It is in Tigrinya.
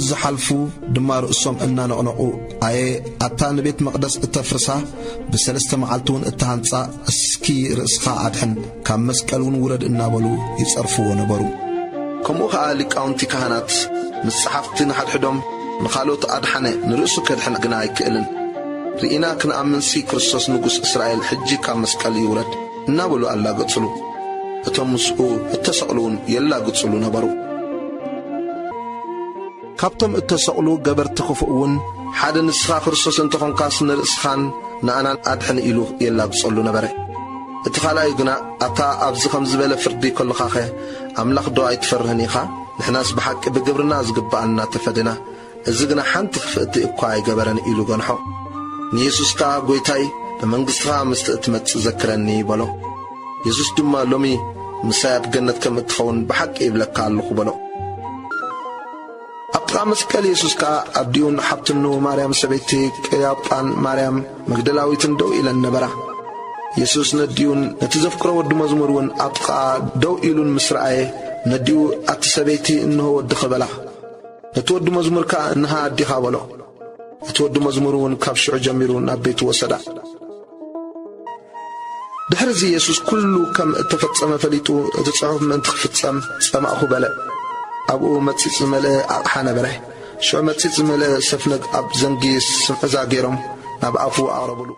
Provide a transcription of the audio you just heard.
ዝሓልፉ ድማ ርእሶም እናነቕነቑ፣ ኣየ ኣታ ንቤት መቕደስ እተፍርሳ፣ ብሰለስተ መዓልቲ እውን እተሃንጻ፣ እስኪ ርእስኻ ኣድሕን፣ ካብ መስቀል እውን ውረድ እናበሉ ይጸርፍዎ ነበሩ። ከምኡ ኸኣ ሊቃውንቲ ካህናት ምስ ጸሓፍቲ ንሓድሕዶም፣ ንኻልኦት ኣድሓነ፣ ንርእሱ ከድሕን ግና ኣይክእልን። ርኢና ክንኣምንሲ ክርስቶስ ንጉስ እስራኤል ሕጂ ካብ መስቀል ይውረድ እናበሉ ኣላገጹሉ። እቶም ምስኡ እተሰቕሉ እውን የላግጹሉ ነበሩ። ካብቶም እተሰቕሉ ገበርቲ ክፉእ እውን ሓደ ንስኻ ክርስቶስ እንተኾንካስ ንርእስኻን ንኣናን ኣድሕን ኢሉ የላግጸሉ ነበረ። እቲ ካልኣዩ ግና ኣታ ኣብዚ ከም ዝበለ ፍርዲ ከለኻኸ ኣምላኽ ዶ ኣይትፈርህን ኢኻ? ንሕናስ ብሓቂ ብግብርና ዝግብኣና ተፈደና፣ እዚ ግና ሓንቲ ክፍእቲ እኳ ኣይገበረን ኢሉ ገንሖ። ንየሱስ ከኣ ጎይታይ ብመንግስትኻ ምስቲ እትመጽእ ዘክረኒ በሎ። የሱስ ድማ ሎሚ ምሳይ ኣብ ገነት ከም እትኸውን ብሓቂ ይብለካ ኣለኹ በሎ። ኣብ ጥቓ መስቀል የሱስ ከኣ ኣዲኡን ሓብትኑ ማርያም ሰበይቲ ቅያጳን ማርያም መግደላዊትን ደው ኢለን ነበራ። የሱስ ነዲኡን ነቲ ዘፍቅሮ ወዲ መዝሙር እውን ኣብ ጥቓ ደው ኢሉን ምስ ረኣየ ነዲኡ ኣቲ ሰበይቲ እንሆ ወድኺ በላ። ነቲ ወዲ መዝሙር ከኣ እንሃ ኣዲኻ በሎ። እቲ ወዲ መዝሙር እውን ካብ ሽዑ ጀሚሩ ናብ ቤቱ ወሰዳ። ድሕርዚ የሱስ ኩሉ ከም እተፈጸመ ፈሊጡ እቲ ጽሑፍ ምእንቲ ክፍጸም ጸማእኹ በለ። ኣብኡ መጺጽ ዝመልአ ኣቕሓ ነበረ። ሽዑ መጺጽ ዝመልአ ሰፍነግ ኣብ ዘንጊ ስምዕዛ ገይሮም ናብ ኣፉ ኣቕረብሉ።